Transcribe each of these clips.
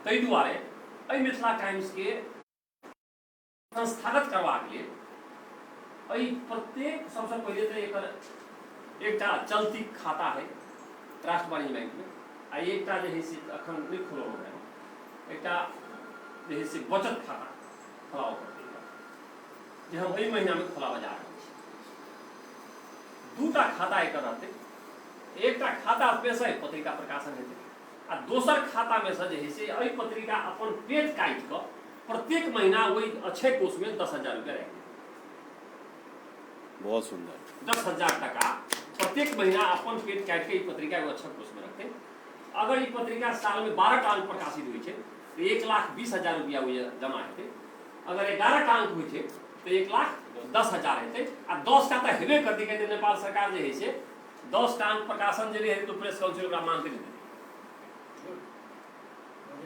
ताहि दुआरे एहि मिथिला टाइम्सके संस्थागत करबाक लेल एहि प्रत्येक सबसँ पहिले तऽ एकर एकटा चलती खाता है राष्ट्र वाणिज्य बैंकमे आ एकटा जे है से अखन नहि खोलल है, एकटा जे है से बचत खाता खोलाबऽ पड़तै जे हम एहि महीनामे खोलाबऽ जा रहल छी। दूटा खाता एकर रहतै, एकटा खाता पेशे पत्रिका प्रकाशन हेतै आ दोसर खातामे से जे है से एहि पत्रिका अपन पेट काटि कऽ प्रत्येक महीना ओहि अक्षय कोषमे 10,000 रुपया राखि देतै। बहुत सुंदर। 10,000 टका प्रत्येक महीना अपन पेट काटि कऽ ई पत्रिका एगो अक्षय कोषमे रखतै। अगर ई पत्रिका सालमे 12 टा अंक प्रकाशित होइ छै तऽ 1,20,000 रुपया ओहि जमा हेतै। अगर 11 टा अंक होइ छै तऽ 1,10,000 हेतै आ 10 टा तऽ हेबे करतै, किएकि नेपाल सरकार जे हइ से 10 टा अंक प्रकाशन जे नहि हेतै तऽ प्रेस काउंसिल ओकरा मानते नहि देतै।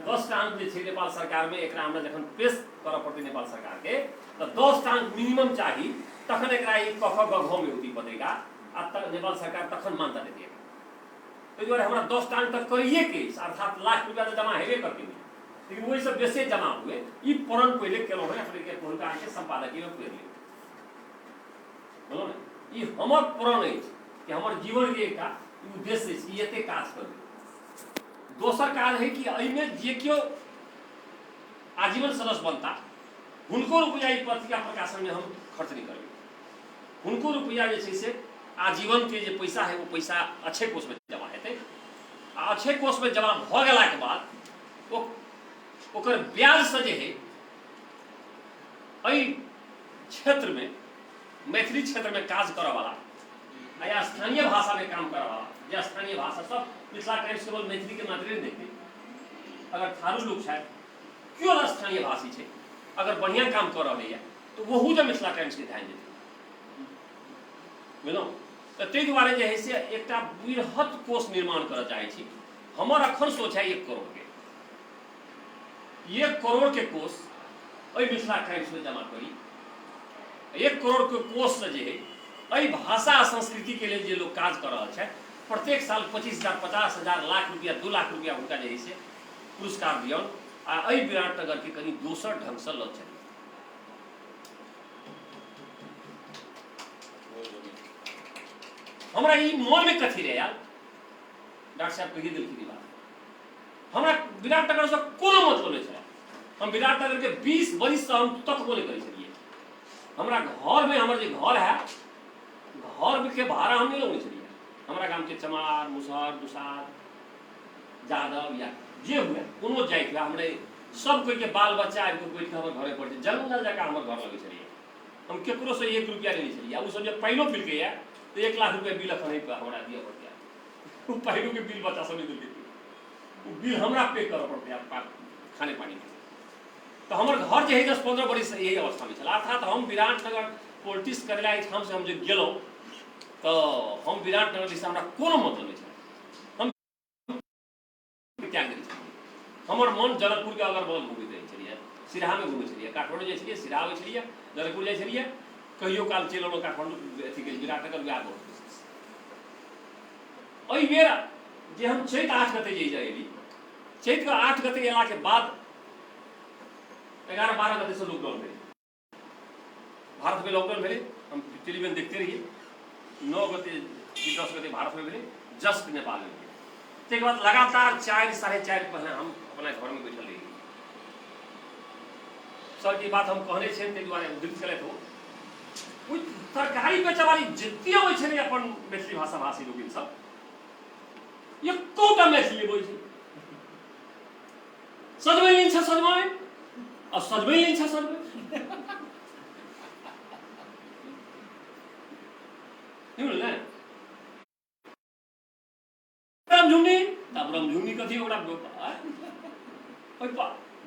10 टा अंक जे छै नेपाल सरकारमे, एकरा हमरा जखन पेश करऽ पड़तै नेपाल सरकारके तऽ 10 टा अंक मिनिमम चाही, तखन एकरा ई क ख ग घ मे औतै पत्रिका आ नेपाल सरकार तखन मान्यता देतै एकरा। ताहि दुआरे हमरा 10 टा अंक तऽ करैएके अछि, अर्थात लाख रुपया तऽ जमा हेबे करतै, लेकिन ओहिसँ बेसी जमा हुए ई प्रण पहिले केलहुँ हेँ। अपनेके पहिलुका अहाँके सम्पादकीयमे पढ़ि लेब, बुझलहुँ ने? ई हमर प्रण अछि कि हमर जीवनके एकटा ई उद्देश्य अछि कि एतेक काज करबै। दोसर काज है कि एहिमे जे केओ आजीवन सदस्य बनता हुनको रुपैआ ई पत्रिका प्रकाशनमे हम खर्च नहि करबै। हुनको रुपैआ जे छै से आजीवनके जे पैसा है ओ पैसा अक्षय कोषमे जमा हेतै आ अक्षय कोषमे जमा भऽ गेलाके बाद ओकर ब्याजसँ जे है एहि क्षेत्रमे, मैथिली क्षेत्रमे काज करऽवला आ या स्थानीय भाषामे काम करऽवला, जे स्थानीय भाषा सब मिथिला टाइम्स केवल मैथिलीके मात्रे नहि देखतै, अगर थारू लोक छथि, केओ स्थानीय भाषी छै, अगर बढ़िआँ काम कऽ रहलैए तऽ ओहू जे मिथिला टाइम्सके ध्यान जेतै, बुझलहुँ? तऽ ताहि दुआरे जे है से एकटा बृहत कोष निर्माण करऽ चाहै छी। हमर अखन सोच है 1 करोड़के, 1 करोड़के कोष एहि मिथिला टाइम्समे जमा करी। 1 करोड़के कोषसँ जे है एहि भाषा आ संस्कृतिके लेल जे लोक काज कऽ रहल छथि प्रत्येक साल 25,000 50,000 लाख रुपया 2 लाख रुपया हुनका जे है से पुरस्कार दियौन आ एहि विराटनगरके कनि दोसर ढङ्गसँ लऽ चली। हमरा ई मनमे कथी रहै यार, डॉक्टर साहब कहिए देलखिन ई बात। हमरा विराटनगरसँ कोनो मतलब नहि छलै। हम विराटनगरके 20 बरिससँ हम तकबो नहि करै छलियै। हमरा घरमे, हमर जे घर है, घरके भाड़ा हम नहि लगबै छलियै। हमरा गामके चमार, मुसहर, दुसाध, जादव या जे हुए कोनो जाति हुए, हमरे सब कोइके बाल बच्चा आबि कऽ बैठ कऽ हमर घरे पर छै, जंगल जकाँ हमर घर लगै छलियै। हम केकरोसँ 1 रुपया नहि लै छलियै। ओ सब जे पानिओ पिलकैए तऽ 1 लाख रुपया बिल एखन हमरा दिअ पड़तै। ओ पानिओके बिल बच्चा सब नहि देलकै, ओ बिल हमरा पे करऽ पड़तै खाने पानीके। तऽ हमर घर जे है 10-15 बरिस यही अवस्थामे छल। अर्थात हम विराटनगर पॉलिटिक्स करै लए एहिठामसँ हम जे गेलहुँ तऽ हम विराटनगर दिस हमरा कोनो मतलब नहि छल, हम त्याग देने छलियै। हमर मन जनकपुरके अगल बगल घुमैत रहै छलियै, सिरहामे घुमै छलियै, काठमाण्डू जाइ छलियै, सिरहा आबै छलियै, जनकपुर जाइ छलियै, कहियो काल चलि अयलहुँ काठमाण्डू अथी विराटनगर, वएह बहुत। एहि बेर जे हम चैत 8 गते जे एली, चैतके 8 गते अयलाके बाद 11-12 गतेसँ लॉकडाउन भेलै, भारतमे लॉकडाउन भेलै। हम टेलीविजन देखते रहियै, 9 गते कि 10 गते भारतमे भेलै, जस्ट नेपालमे भेलै। ताहिके बाद लगातार 4 साढ़े 4 महीना हम अपना घरमे बैठल रहियै। सर ई बात हम कहने छियनि ताहि दुआरे उद्धृत केलथि ओ। ओहि तरकारी बेचऽवाली जते अबै छलै अपन मैथिली भाषा भाषी लोकनि सब, एकोटा मैथिली नहि बजै छै। सजमनि लै छै सजमनि, आ सजमनि लै छै सजमनि। नहि बुझल ने? रमझुमनी, तब रमझुमनी कथी ओकरा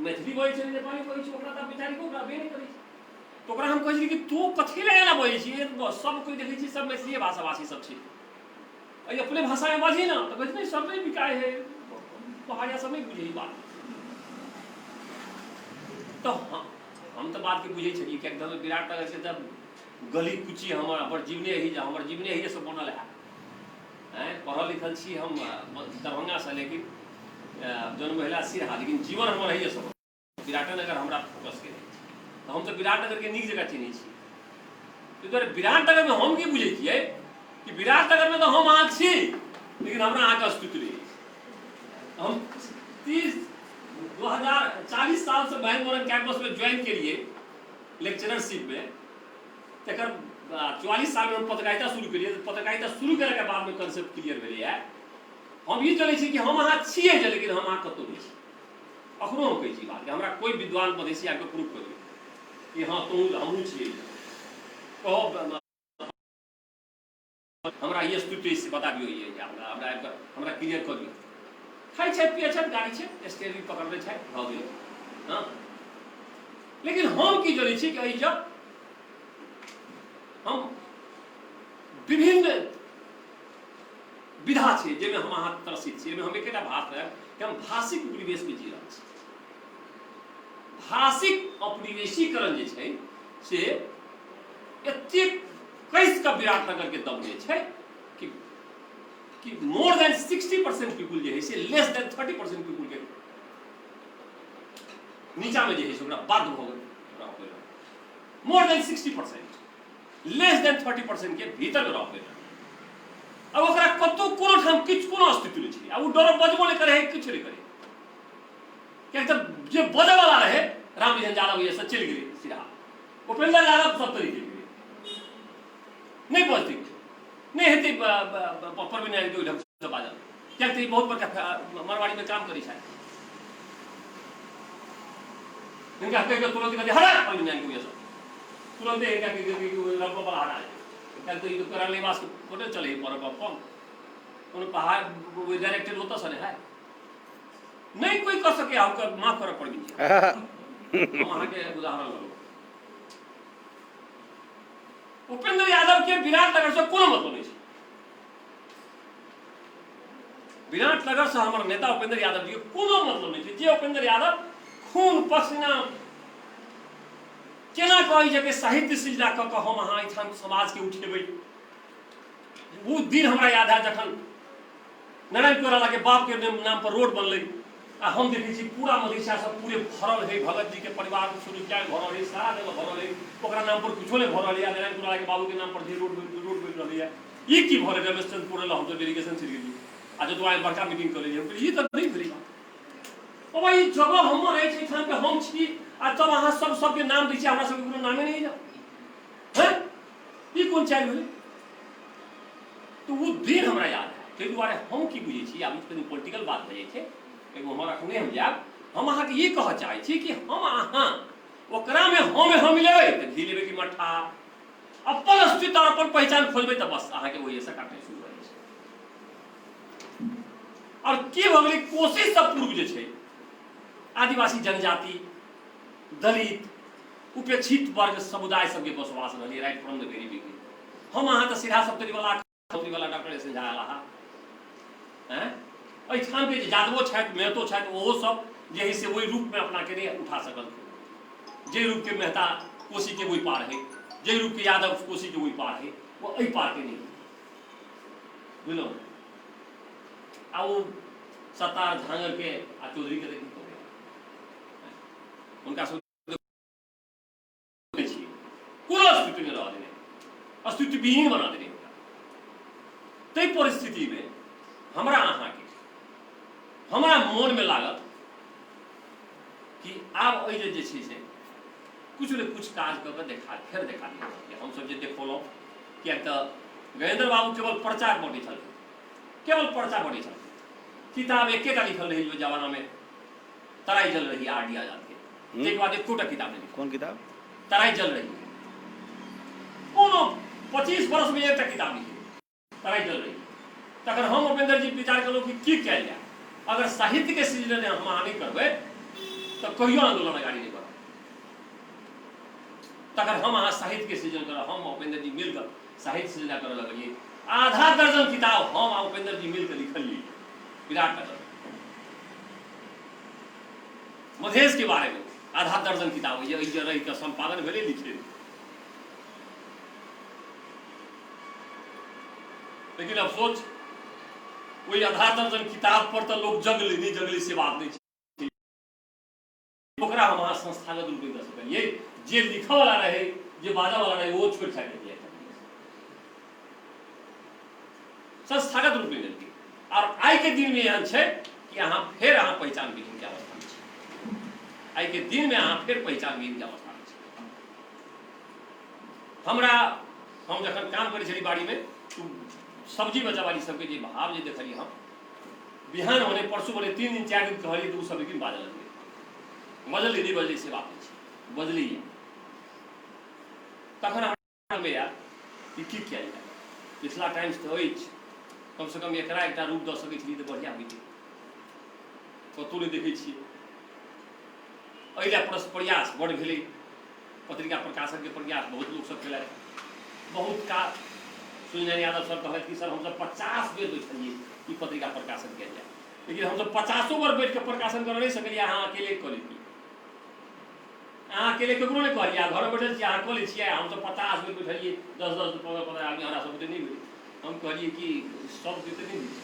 मैथिली बजै छै नेपाली बजै छै, ओकरा तऽ बेचारी ओकरा बे नहि करै छै। तऽ ओकरा हम कहै छियै कि तू कथी लए एना बजै छी, सब कोइ देखै छी सब मैथिलीए भाषा भाषी सब छै, एहि अपने भाषामे बाजही ने। तऽ कहै छै नहि सब नहि बिकाय है, पहाड़िया सब नहि बुझै ई बात। तऽ हम तऽ बातके बुझै छलियै, किएकि तऽ विराटनगर से जब गली कुची हमर जीवने ही, हमर जीवने ही सब बनल है। आँय पढ़ल लिखल छी हम दरभंगासँ, लेकिन जन्म भेला सिरहा, लेकिन जीवन हमर रहैए सब विराटनगर हमरा फोकस केने अछि। तऽ हम तऽ विराटनगरके नीक जकाँ चिन्है छी। ताहि दुआरे विराटनगरमे हम की बुझै छियै कि विराटनगरमे तऽ हम अहाँ छी, लेकिन हमरा अहाँके अस्तित्व नहि अछि। हम 2040 सालसँ महेंद्र मोहन कैंपसमे ज्वाइन केलियै लेक्चररशिपमे, तकर 44 सालमे हम पत्रकारिता शुरू केलियै। तऽ पत्रकारिता शुरू केलाके बादमे कॉन्सेप्ट क्लियर भेलैए। हम ई चलै छी कि हम अहाँ छियै जे, लेकिन हम अहाँ कतहु नहि छी। अखनो हम कहै छी बात कि हमरा कोइ विद्वान मधेसी आबिके प्रूफ कऽ दियौ कि हँ तोहूँ हमहूँ छियै, कहो हमरा ई अस्तित्व अछि से बता दियौ, ये हमरा हमरा आबिकऽ हमरा क्लियर कऽ दियौ। खाइ छथि पियै छथि, गाड़ी छै, स्टेयरिंग पकड़ने छथि, भऽ गेलै। हँ, लेकिन हम की जनै छी कि एहि जब हम विभिन्न विधा छै जाहिमे हम अहाँ त्रसित छी, एहिमे हम एकेटा भाष रहब कि हम भाषिक उपनिवेशमे जी रहल छी। भाषिक उपनिवेशीकरण जे छै से एतेक कसि कऽ विराटनगरके दबने छै कि मोर देन 60% पीपुल जे है से लेस देन 30% पीपुलके नीचामे जे है से ओकरा बाध्य भऽ गेल रहऽ पड़ि रहल। मोर देन 60% लेस देन 30% के भीतर रह पड़ि रहल। आब ओकरा कतहु कोनो ठाम किछु कोनो अस्तित्व नहि छै। आ ओ डर बजबो नहि करै है, किछु नहि करै, कियाकि तऽ जे बजयवला रहै रामविजन यादव ये से चलि गेलै सिरहा, उपेंद्र यादव सब तरीके गेलै, नहि बजतै, नहि हेतै प्रवीण नारायण के ओहि ढंगसँ बाजल, कियाकि तऽ ई बहुत बड़का मारवाड़ीमे काम करै छथि। हिनका कहि कऽ तुरन्त कहतै हटा प्रवीण नारायण के, सब तुरन्ते हिनका कहि देलकै कि रब्बा वाला हटा देतै, कियाकि तऽ ई तऽ तोरा निवास फोटे चलै पर कम कोनो पहाड़ डायरेक्टर ओतऽसँ नहि है, नहि कोइ कऽ सकैए। हम माफ करब प्रवीण जी, हम अहाँके उदाहरण लगलहुँ। उपेंद्र यादव के विराटनगर से कोनो मतलब नहीं छै। विराटनगर से हमर नेता उपेंद्र यादव जी के कोनो मतलब नहीं छै। जे उपेंद्र यादव खून पसीना केना कहै छै कि साहित्य सृजना कऽ कऽ हम अहाँ एहिठाम समाजके उठेबै। ओ दिन हमरा याद है जखन नारायण कोइरालाके बापके नाम पर रोड बनलै आ हम देखै छी पूरा मधेसिया सब पूरे भरल है, भगत जी के परिवार सुरुकिया भरल है, सारा जगह भरल है, ओकरा नाम पर कुछो नहीं भरल है। नारायण कोइराला के बाबू के नाम पर जे रोड रोड बनि रहलै है, ई की भरल? रमेश चंद्र पौड़ेल हम डेलीगेशन चलि गेलियै आ जतबा बड़का मीटिंग कऽ लेलियै, हम कहलियै ई तऽ नहि भेलै बात। बाबा ई जगह हमर अछि, एहिठाम के हम छी, आ तब अहाँ सब सबके नाम दै छियै, हमरा सबके कोनो नामे नहि हैं, ई कोन चालि भेलै? तऽ ओ दिन हमरा याद है। ताहि दुआरे हम की बुझै छी, आब ई कनि पोलिटिकल बात भऽ जाइ छै, एगो हमर अखने हम जायब। हम अहाँके ई कहऽ चाहै छी कि हम अहाँ ओकरामे हम हम लेबै तऽ घी लेबै कि मट्ठा, अपन अस्तित्व आओर अपन पहिचान खोजबै तऽ बस अहाँके ओहिसँ काटनाइ शुरू भऽ जाइ छै। आओर की भऽ गेलै, कोशिशसँ पूर्व जे छै आदिवासी जनजाति दलित उपेक्षित वर्ग समुदाय सबके बसवास रहलै right from the very beginning. हम अहाँ तऽ सीधा सप्तरी वाला सप्तरी वाला डॉक्टर एस झा आला हैं, एहिठामके जे यादवो छथि मेहतो छथि ओहो सब जे है से ओहि रूपमे अपनाके नहि उठा सकलखिन। जे रूपके मेहता कोसीके ओहि पार है, जे रूपके यादव कोसीके ओहि पार है, ओ एहि पारके नहि है, बुझलहुँ? आ ओ सत्तार झांगरके आ चौधरीके तऽ की कहबै, हुनका सब कोनो अस्तित्व नहि रहऽ देने, अस्तित्वविहीन बना देने हुनका। ताहि परिस्थितिमे हमरा अहाँके हमरा मोनमे लागल कि आब एहि जे छै से किछु ने किछु काज कऽ कऽ देखा फेर देखा दिअ। हमसभ जे देखौलहुँ, किएक तऽ गजेन्द्र बाबू केवल प्रचार बँटै छलखिन, केवल पर्चा बँटै छलखिन, किताब एकेटा लिखल रहै ओहि जमानामे, तराई जल रही आर डी आजाद के, ताहिके बाद एकोटा किताब नहि लिखल। कोन किताब? तराई जल रही। कोनो 25 वर्षमे एकटा किताब लिखल तराई जल रही। तखन हम उपेंद्र जी विचार केलहुँ कि की कयल जाय, अगर साहित्यके सृजन हम अहाँ नहि करबै तऽ कहियो आंदोलन अगाडि नहि बढ़त। तखन हम अहाँ साहित्यके सृजन करब, हम उपेंद्र जी मिलकर साहित्य सृजना करऽ लगलियै। आधा दर्जन किताब हम आ उपेंद्र जी मिलकर लिखलियै विराटनगर मधेश के बारे में, आधा दर्जन किताब ये रहि कऽ संपादन भेलै, लिखे। लेकिन अफसोस ओहि आधा दर्जन किताब पर तऽ लोक जगलै नहि जगलै से बात नहि छै। ओकरा हम अहाँ संस्थागत रूप नहि दऽ सकलियै। जे लिखऽवला रहै, जे बाजऽवला रहै, ओ छोड़ि छाड़ि देलियै। संस्थागत रूप नहि देलकै। आओर आइके दिनमे एहन छै कि अहाँ फेर अहाँ पहिचान विहीनके अवस्थामे छी। आइके दिनमे अहाँ फेर पहिचान विहीनके अवस्थामे छी। हमरा हम जखन काम करै छलियै बाड़ीमे, सब्जी बेचऽवाली सबके जे भाव जे देखलियै हम, बिहान होने परसू होने 3 दिन 4 दिन कहलियै तऽ ओ सब लेकिन बाजऽ लगलै। बजलै नहि बजलै से बात नहि छै, बजलैए। तखन हमरा आयल कि की कयल जाय। मिथिला टाइम्स तऽ अछि, कमसँ कम एकरा एकटा रूप दऽ सकै छलियै तऽ बढ़िआँ होइतै। कतहु नहि देखै छियै। एहि लए प्रयास बड़ भेलै। पत्रिका प्रकाशनके प्रयास बहुत लोकसभ केलथि। बहुत काज सुनील यादव सर कहलथि कि सर हमसभ 50 बेर बैठलियै ई पत्रिका प्रकाशन कयल जाय, लेकिन हमसभ 50 बेर बैठि कऽ प्रकाशन करऽ नहि सकलियै। अहाँ अकेले कऽ लेतियै, अहाँ अकेले ककरो नहि कहलियै, अहाँ घरमे बैठल छियै, अहाँ कऽ लै छियै। हमसभ 50 बेर बैठलियै, 10 10 15 15 आदमी, हमरा सब बुते नहि भेलै। हम कहलियै कि सबके तऽ नहि होइ छै,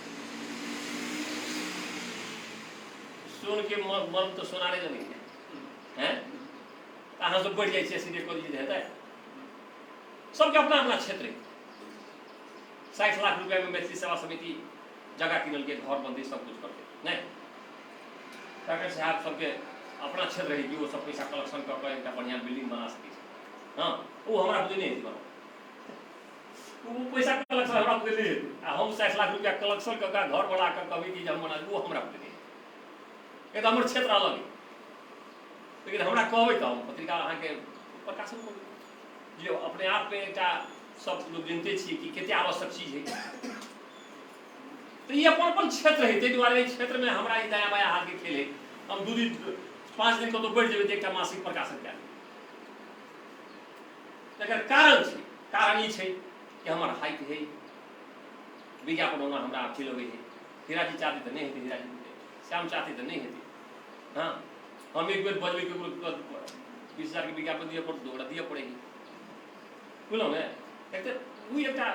सोनके मर्म तऽ सोनारे जनै छै, हैं तऽ अहाँ सब बढ़ि जाइ छियै, सीधे कऽ दियै हेतै। सबके अपना अपना क्षेत्र है। 60 लाख रुपया में मैथिली सेवा समिति जगह किनलकै, घर बनतै, सब कुछ करतै। नहि डॉक्टर साहब सबके अपना क्षेत्र है कि ओ सब पैसा कलेक्शन कऽ कऽ एकटा बढ़िआँ बिल्डिंग बना सकै छै। हँ, ओ हमरा बुझे नहि हेतै बनाउ, ओ पैसा कलेक्शन हमरा बुझे नहि हेतै। आ हम 60 लाख रुपया कलेक्शन कऽ कऽ घर बना कऽ कहबै कि जे हम बना, ओ हमरा बुझे नहि हेतै। एक तऽ हमर क्षेत्र अलग है, लेकिन हमरा कहबै तऽ हम पत्रिका अहाँके प्रकाशन करबै, जे अपने आपमे एकटा सब लोग जनते छियै कि कते आवश्यक चीज है। तऽ ई अपन अपन क्षेत्र है, ताहि दुआरे एहि क्षेत्रमे हमरा ई दायाँ बायाँ हाथके खेल है। हम 2 दिन 5 दिन कतहु बढ़ि जेबै तऽ एकटा मासिक प्रकाशन कए देबै। तकर कारण छै, कारण ई छै कि हमर हाइट है, विज्ञापन ओना हमरा अथी लगै है। हीराजी चाहतै तऽ नहि हेतै, हीराजी श्याम चाहतै तऽ नहि हेतै। हँ, हम एक बेर बजबै ककरो 20 हजार के विज्ञापन दिअ पड़तै, ओकरा दिअ पड़ै है, बुझलहुँ ने। एक तऽ ओ एकटा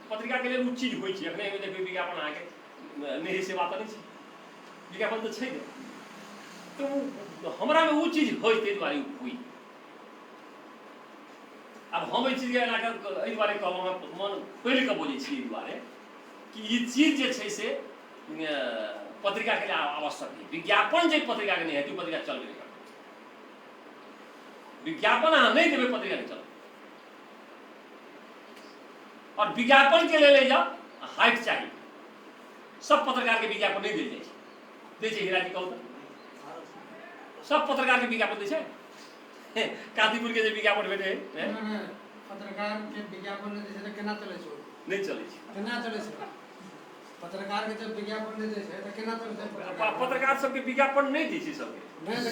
पत्रिकाके लेल ओ चीज होइ छै। एखने देखबै विज्ञापन अहाँके नहि हइ से बात नहि छै, विज्ञापन तऽ छै ने। तऽ ओ हमरामे ओ चीज होइ, ताहि दुआरे ओ होइ। आब हम एहि चीजके एना कऽ एहि दुआरे कहलहुँ, हम मन खोलि कऽ बजै छी एहि दुआरे कि ई चीज जे छै से पत्रिकाके लिए आवश्यक है। विज्ञापन जे पत्रिकाके नहि हेतै, ओ पत्रिका चलबे नहि करतै। विज्ञापन अहाँ नहि देबै, पत्रिका नहि चलतै। और विज्ञापन के लेल जाउ हाइट चाही। सब पत्रकार के विज्ञापन नहीं देल जाइ छै, दै छै हीराजी कहू तऽ? सब पत्रकार के विज्ञापन दै छै? कादीपुर के जे विज्ञापन भेटै है, पत्रकार के विज्ञापन नहि दै छै तऽ केना चलै छै? नहि चलै छै। केना चलै छै? पत्रकार के जब विज्ञापन नहि दै छै तऽ केना चलै छै? पत्रकार सबके विज्ञापन नहि दै छै, सबके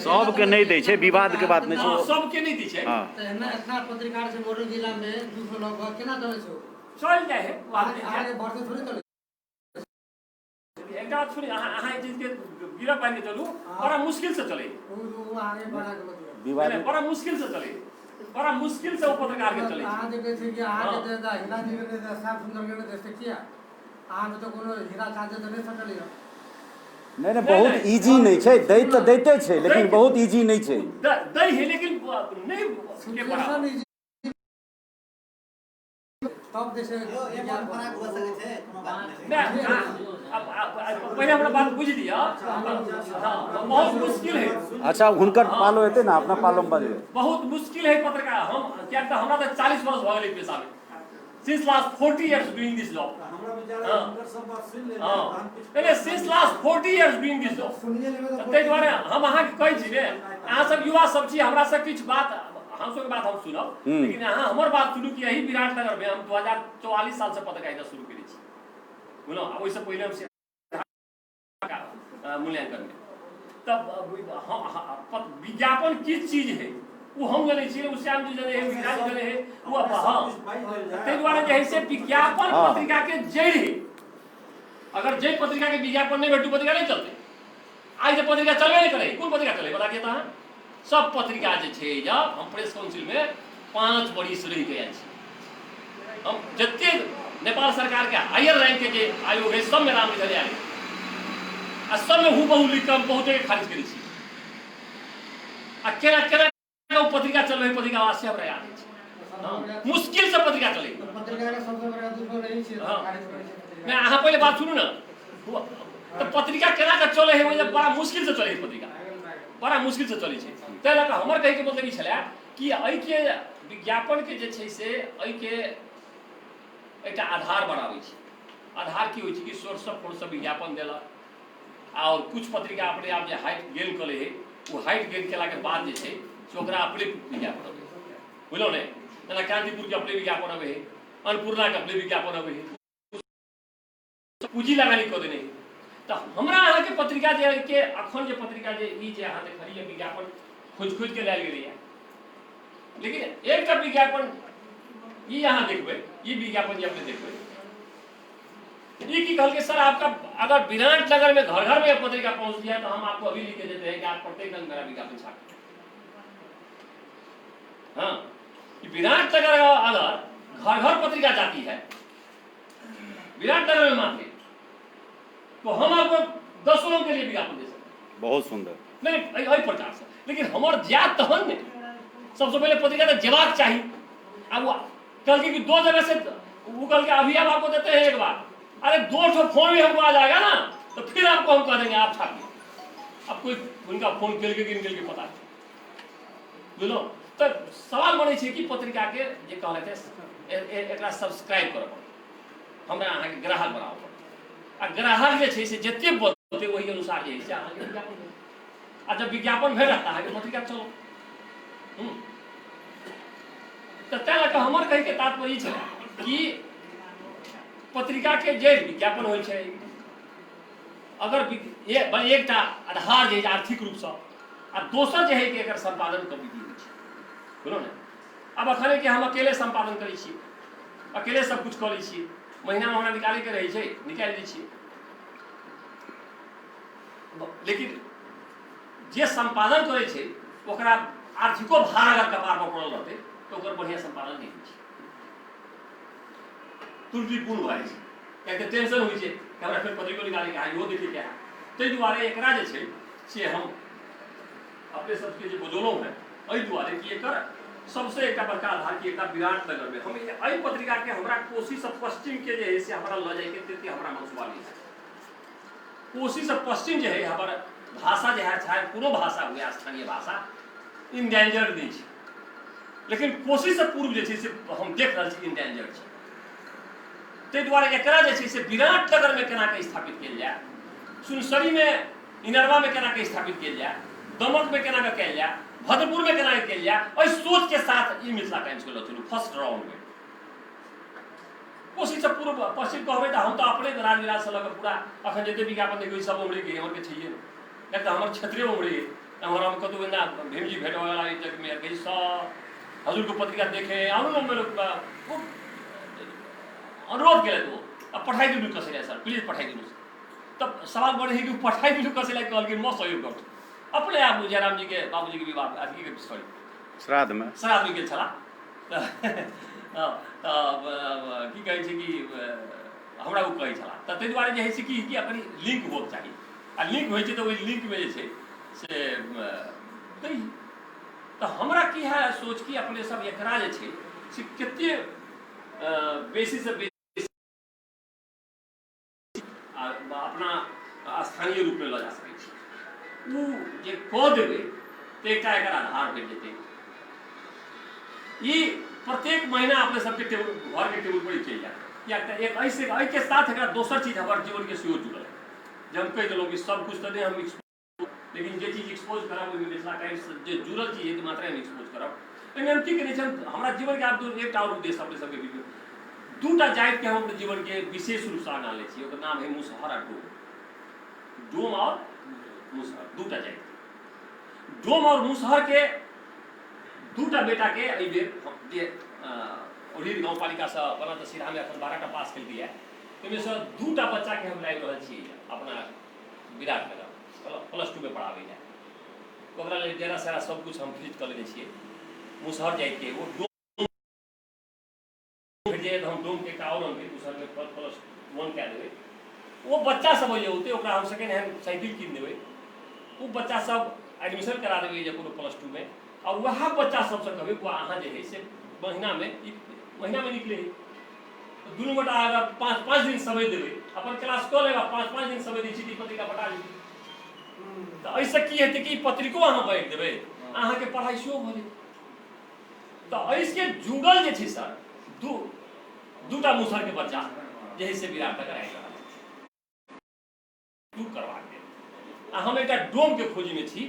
सबके नहि दै छै, विवाद के बात नहि छै, सबके नहि दै छै। तऽ एना इतना पत्रकार छै मोटर जिला में 200 लगभग, केना चलै छै? चल जाइ है, आगे बढ़ते थोड़ी चलै। एकटा बात सुनी, अहाँ अहाँ एहि चीजके गिरफ बान्हि के चलू, बड़ा मुश्किल से चलै, आगे बढ़ा के मतलब बड़ा मुश्किल से चलै, बड़ा मुश्किल से ओ पत्रकार के चलै। अहाँ जे कहै छै कि अहाँके दे दा, हीरा जी के दे दा, श्याम सुंदर के दे, से किया? अहाँके तऽ कोनो हीरा चाँदी तऽ नहि सटल यऽ। नहि नहि, बहुत इजी नहि छै। दै तऽ दैते छै, लेकिन बहुत इजी नहि छै। दै है लेकिन नहि सिचुएशन तब जे छै पहिले हमरा बात बुझि लिअ, बहुत मुश्किल है। अच्छा, हुनकर पालो हेतै ने, अपना पालो में बजबै। बहुत मुश्किल है पत्रकार हम, कियाक तऽ हमरा तऽ 40 वर्ष भऽ गेलै पेशामे, since last 40 years doing this job। हँ, नहीं, since last 40 years doing this job। ताहि दुआरे हम अहाँके कहै छी ने, अहाँ सब युवा सब छी, हमरा सब किछु बात, हम सबके बात हम सुनब, लेकिन अहाँ हमर बात सुनू कि एही विराटनगर में हम 2044 साल से पत्रकारिता शुरू केने छी, बुझलहुँ? आ ओहिसँ पहिले हम मूल्यांकन में तब विज्ञापन की चीज है वो हम जनै छियै, ओ श्याम जी जनै है, विराज जनै है, ओ हँ। ताहि दुआरे जे है से विज्ञापन पत्रिका के जड़ि है। अगर जे पत्रिका के विज्ञापन नहीं भेटू, पत्रिका नहीं चलते। आइ जे पत्रिका चलबे नहीं करे, कोन पत्रिका चले बता दिअ तऽ अहाँ? सब पत्रिका जे छै, जब हम प्रेस काउंसिल में 5 बरिस रहि के आयल छी, हम जते नेपाल सरकार के हायर रैंक के जे आयोग है सबमे नाम लिखल आयल आ सबमे हूबहू लिख कऽ हम बहुते के खारिज करै छी आ केना केना ओ पत्रिका चलबै पत्रिका वास्ते हमरा याद अछि। हँ, मुश्किल से पत्रिका चलै। पत्रिका के सबसे बड़का दुश्मन रही छियै। हँ। खारिज करै छियै पत्रिका। नहि, अहाँ पहिले बात सुनू ने, तऽ पत्रिका केना कऽ चलै है, ओहि बड़ा मुश्किल से चलै है पत्रिका, बड़ा मुश्किल से चलै छै। ताहि लऽ कऽ हमर कहैके मतलब ई छलै कि एहिके विज्ञापनके जे छै से एहिके एकटा आधार बनाबै छै। आधार की होइ छै कि सोर्स फोर्ससँ विज्ञापन देलक आओर कुछ पत्रिका अपने आप जे हाइट गेन कऽ लै है, ओ हाइट गेन केलाके बाद जे छै से ओकरा अपने विज्ञापन अबै है, बुझलहुँ ने? जेना कान्तिपुरके अपने विज्ञापन अबै है, अन्नपूर्णाके अपने विज्ञापन अबै है, पूँजी लगानी कऽ देने है। तऽ हमरा अहाँके पत्रिका जे के अखन जे पत्रिका जे ई जे अहाँ देखलियै विज्ञापन खोजि खोजि के लायल गेलैए, लेकिन एकटा विज्ञापन ई अहाँ देखबै, ई विज्ञापन जे अपने देखबै, ई की कहलकै, सर आपका अगर विराट नगर में घर घर में पत्रिका पहुंच गया तो हम आपको अभी लिख के देते हैं कि आप प्रत्येक रंग मेरा विज्ञापन छाप। हाँ, कि विराट नगर अगर घर घर पत्रिका जाती है विराट नगर में मात्र, तो हम आपको 10 लोगों के लिए विज्ञापन दे सकते हैं। बहुत सुंदर। नहीं, एहि प्रकार से, लेकिन हमर जात तहन ने सबसे पहले पत्रिका तो जेबाक चाही। अब वो कहलकै कि दो जगह से, वो कहलकै अभी हम आपको देते हैं एक बार, अरे दो ठो फोन भी हमको आ जाएगा ना तो फिर आपको हम कह देंगे आप छापिए। अब कोई उनका फोन केलकै कि नहीं केलकै पता नहीं, बुझलहुँ? तऽ सवाल बनै छै कि पत्रिकाके जे कहलकै एकरा सब्सक्राइब करऽ पड़तै, हमरा अहाँके ग्राहक बनाबऽ पड़तै, आ ग्राहक जे छै से जते बदलतै ओहि अनुसार जे है से अहाँके विज्ञापन भेटत, आ जब विज्ञापन भेटत तऽ अहाँके पत्रिका चलत। तऽ ताहि लऽ कऽ हमर कहैके तात्पर्य ई छलै कि पत्रिकाके जे विज्ञापन होइ छै, अगर एकटा आधार जे आर्थिक रूपसँ, आ दोसर जे है कि एकर सम्पादन के विधि होइ छै, बुझलहुँ ने? आब अखन कि हम अकेले सम्पादन करै छी, अकेले सब कुछ कऽ लै छी, महीनामे हमरा निकालैके रहै छै, निकालि दै छियै, लेकिन जे सम्पादन करै छै ओकरा आर्थिको भार अगर कपारपर पड़ल रहतै तऽ ओकर बढ़िआँ सम्पादन नहि होइ छै, त्रुटिपूर्ण भऽ जाइ छै, कियाकि तऽ टेंशन होइ छै कि हमरा फेर पत्रिको निकालैके है, इहो देखैके है। ताहि दुआरे एकरा जे छै से हम अपने सबके जे बजौलहुँ हेँ एहि दुआरे कि एकर सबसँ एकटा बड़का आधार कि एकटा विराट नगरमे हम एहि पत्रिकाके हमरा कोसीसँ पश्चिमके जे है से हमरा लऽ जाइके तते हमरा मनसूबा नहि है। कोसीसँ पश्चिम जे है हमर भाषा जे है, चाहे कोनो भाषा हुए स्थानीय भाषा इन्डेंजर्ड नहि छै, लेकिन कोसीसँ पूर्व जे छै से हम देख रहल छी इन्डेंजर्ड छै। ताहि दुआरे एकरा जे छै से विराट नगरमे केनाके स्थापित कयल जाय, सुनसरीमे इनरवामे केनाके स्थापित कयल जाय, दमकमे केनाके कयल जाय, भद्रपुरमे केनाके कयल जाय, एहि सोचके साथ ई मिथिला टाइम्सके लऽ फर्स्ट राउंडमे। कोसीसँ पूर्व पश्चिम कहबै तऽ हम तऽ अपने राजविराजसँ लऽ कऽ पूरा अखन जते विज्ञापन देखबै सब उमड़े हमर के छैहे नहि, तऽ हमर क्षेत्रे उमड़े, एम्हर हम कतहु एना भीमजी भेटवला में कही सब हजुरको पत्रिका देखेँ आउनु न मेरो अनुरोध केलथि ओ, अब पठाइदिनु कसैलाई सर प्लिज पठाइदिनुहोस्। तब सवाल बढ़े कि पठाइदिनु कसैलाई कहलखिन म सहयोग गर्छु। अपने आप जयरामजीके बाबूजीके विवाह अथी सॉरी श्राद्धमे श्राद्धमे गेल छलाह तऽ की कहै छै कि हमरा ओ कहै छलाह, तऽ ताहि दुआरे जे होइ छै कि अपन लिंक होबक चाही, आ लिंक होइ छै तऽ ओहि लिंकमे जे छै से दै। तऽ हमरा की है सोच कि अपने सब एकरा जे छै से कते बेसीसँ बेसी अपना स्थानीय रूपमे लऽ जा सकै छी, ओ जे कऽ देबै तऽ एकटा एकर आधार भेट जेतै। ई प्रत्येक महीना अपने सबके टेबुल घरके टेबुल पर ई चलि जायत, किएक तऽ एक एहिसँ एहिके साथ एकरा दोसर चीज हमर जीवनके सेहो जुड़ल है। जे हम कहि देलहुँ कि सब कुछ तऽ नहि हम एक्सपोज, लेकिन जे चीज एक्सपोज करब ओहिमे मिथिला टाइम्स जे जुड़ल चीज है तऽ मात्रे हम एक्सपोज करब। एहिमे हम की केने छी, हमरा जीवनके आब एकटा आओर उद्देश्य अपने सबके बीचमे दूटा जातिके हम अपने जीवनके विशेष रूपसँ आगाँ लै छी, ओकर नाम है मुसहर आ डोम। डोम आओर मुसहर दूटा जाति, डोम आओर मुसहरके दूटा बेटाके एहिबेर जे ओढ़ीर गाँवपालिकासँ बना तऽ सिरहामे एखन 12टा पास केलकैए, ताहिमेसँ दूटा बच्चाके हम लाबि रहल छी अपना विराटनगर +2 मे पढ़ाबै लए। ओकरा लेल डेरा सेरा सब कुछ हम खरीद कऽ लेने छियै। मुसहर जातिके ओ डोम भेट जाइए तऽ हम डोमके एकटा आओर अनबै, मुसहरके ओ बच्चा सब जे औतै ओकरा हम सेकेंड हैंड साइकिल कीन देबै, ओ बच्चा सब एडमिशन करा देबै जे कोनो प्लस टू में, आ वएह बच्चा सबसँ कहबै बौआ अहाँ जे है से महीनामे ई महीनामे निकलै है, दुनू गोटा अगर 5-5 दिन समय देबै, अपन क्लास कऽ लेब आ 5-5 दिन समय दै छी तऽ ई पत्रिका बटा जेतै। तऽ एहिसँ की हेतै कि ई पत्रिको अहाँ बाँटि देबै, अहाँके पढ़ाइ सेहो भऽ जेतै। तऽ एहिके जुड़ल जे छै सर दूटा मुसहरके बच्चा जे है से विराटनगर आबि रहल छै टू करबाक लेल। आ हम एकटा डोमके खोजीमे छी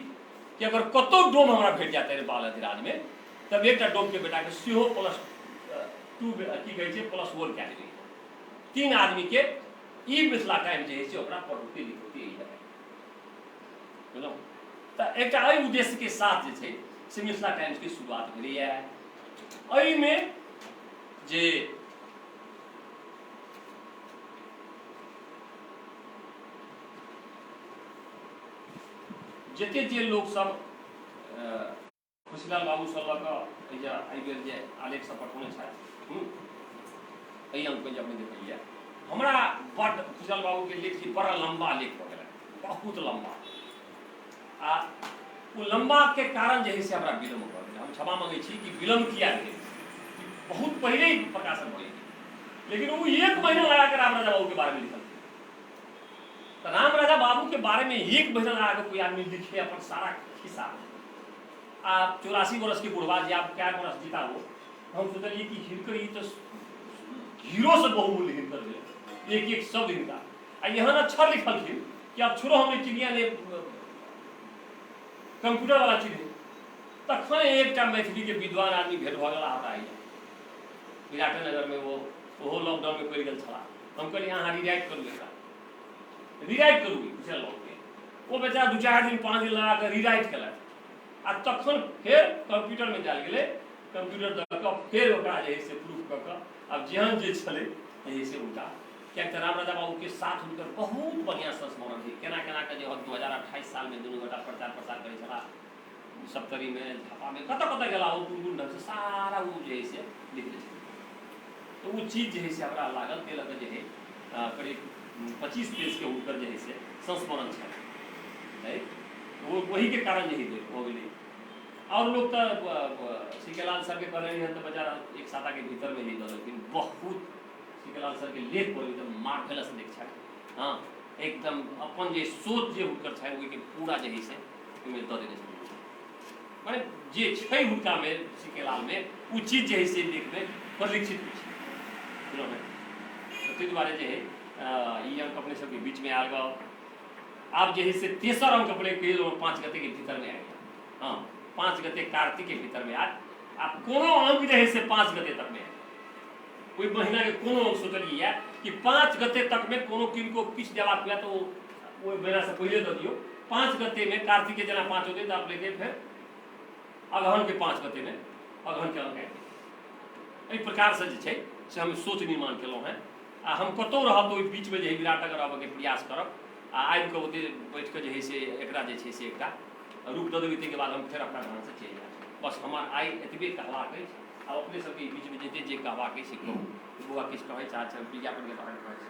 कि अगर कतहु डोम हमरा भेट जायत नेपाल अधिराजमे तब एकटा डोमके बेटाके सेहो प्लस टू की कहै छै प्लस वन कए देबै। 3 आदमीके ई मिथिला टाइम जे है से ओकरा पढ़ौतै लिखौतै एहि जगह, बुझलहुँ। तऽ एकटा एहि उद्देश्यके साथ जे छै से मिथिला टाइम्सके शुरुआत भेलैए। एहिमे जे जते जे लोकसभ खुशीलाल बाबूसँ लऽ कऽ एहि जे एहि बेर जे आलेख सब पठौने छथि, एहि अङ्कमे जे अपने देखलियै, हमरा बड्ड खुशीलाल बाबूके लेख जे बड़ा लम्बा लेख भऽ गेलै, बहुत लम्बा, आ ओ लम्बाके कारण जे है से हमरा विलम्ब भऽ गेल। हम क्षमा मङ्गै छी कि विलम्ब किया भेल, बहुत पहिले ही प्रकाशन भऽ गेल, लेकिन ओ 1 महीना लगा कऽ राम राजा बाबूके बारेमे लिखल। तऽ राम राजा बाबूके बारेमे 1 महीना लगा कऽ कोइ आदमी लिखे अपन सारा खिस्सा, आ 84 बरस के बुढ़वा जे आब कै बरस जीता वो, हम सोचलियै कि हिनकर ई तऽ हीरो से बहुमूल्य हिनकर भेल एक एक शब्द हिनका, आ एहन अक्षर लिखलखिन कि अक्षरो हम नहि चिन्हिया, नहि कंप्यूटर वाला चिन्हे। तखन एकटा मैथिली के विद्वान आदमी भेंट भऽ गेला हमरा एहिमे विराटनगरमे, वो ओहो लॉकडाउनमे पड़ि गेल छलाह। हम कहलियै अहाँ रिराइट करू, एकरा रिराइट करू बुझल बाबूके। ओ बेचारा 2-4 दिन 5 दिन लगा कऽ रिराइट केलथि, आ तखन फेर कंप्यूटरमे जायल गेलै, कंप्यूटर दऽ कऽ फेर ओकरा जे है से प्रूफ कऽ कऽ आब जेहन जे छलै जे है से हुनका, किएक तऽ राम राजा बाबूके साथ हुनकर बहुत बढ़िआँ संस्मरण छै, केना केना कऽ जे 2028 सालमे दुनू गोटा प्रचार प्रसार करै छलाह सप्तरीमे, झापामे, कतऽ कतऽ गेला ओ कोन कोन ढङ्गसँ सारा ओ जे है से लिखने छलै। तऽ ओ चीज जे है से हमरा लागल, ताहि लऽ कऽ जे है करीब 25 पेजके हुनकर जे है से संस्मरण छनि, ओ ओहीके कारण जे है भऽ गेलै। आओर लोक तऽ सीकेलाल सरके कहने रहियनि तऽ बेचारा 1 साताके भीतरमे ही दऽ देलखिन। बहुत सीकेलाल सरके लेख पढ़बै तऽ मार्वेलस लेख छनि, हँ एकदम अपन जे सोच जे हुनकर छनि ओहिके पूरा जे है से ओहिमे दऽ देने छथिन। माने जे छै हुनकामे सीकेलालमे ओ चीज जे है से लेखमे परिलक्षित होइ छै, बुझलहुँ ने। तऽ ताहि दुआरे जे है ई अंक अपने सबके बीचमे आयल गऽ। आब जे है से तेसर अंक अपने कहि देलहुँ 5 गते के भीतरमे आबि जायत, हँ 5 गते कार्तिक के भीतरमे आयत। आ कोनो अंक जे है से 5 गते तकमे आयत, ओहि महीनाके कोनो अंक सोचलियै कि 5 गते तकमे कोनो किनको किछु देबाक हुए तऽ ओ ओहि महीनासँ पहिले दऽ दियौ। 5 गतेमे कार्तिकके जेना 5 होतै तऽ अपनेके फेर अगहनके 5 गतेमे अगहनके अंक आबि जेतै। एहि प्रकारसँ जे छै से हम सोच निर्माण केलहुँ हेँ। आ हम कतहु रहब तऽ ओहि बीचमे जे है विराटनगर आबऽके प्रयास करब, आ आबि कऽ ओतहि बैठि कऽ जे है से एकरा जे छै से एकटा रूप दऽ देबै, ताहिके बाद हम फेर अपना ढङ्गसँ चलि जायब। बस हमर आइ एतबे कहबाक अछि। आब अपने सबके बीचमे जते जे कहबाक अछि से कहू। बौआ किछु कहै चाहै छै विज्ञापनके बारेमे कहै छै?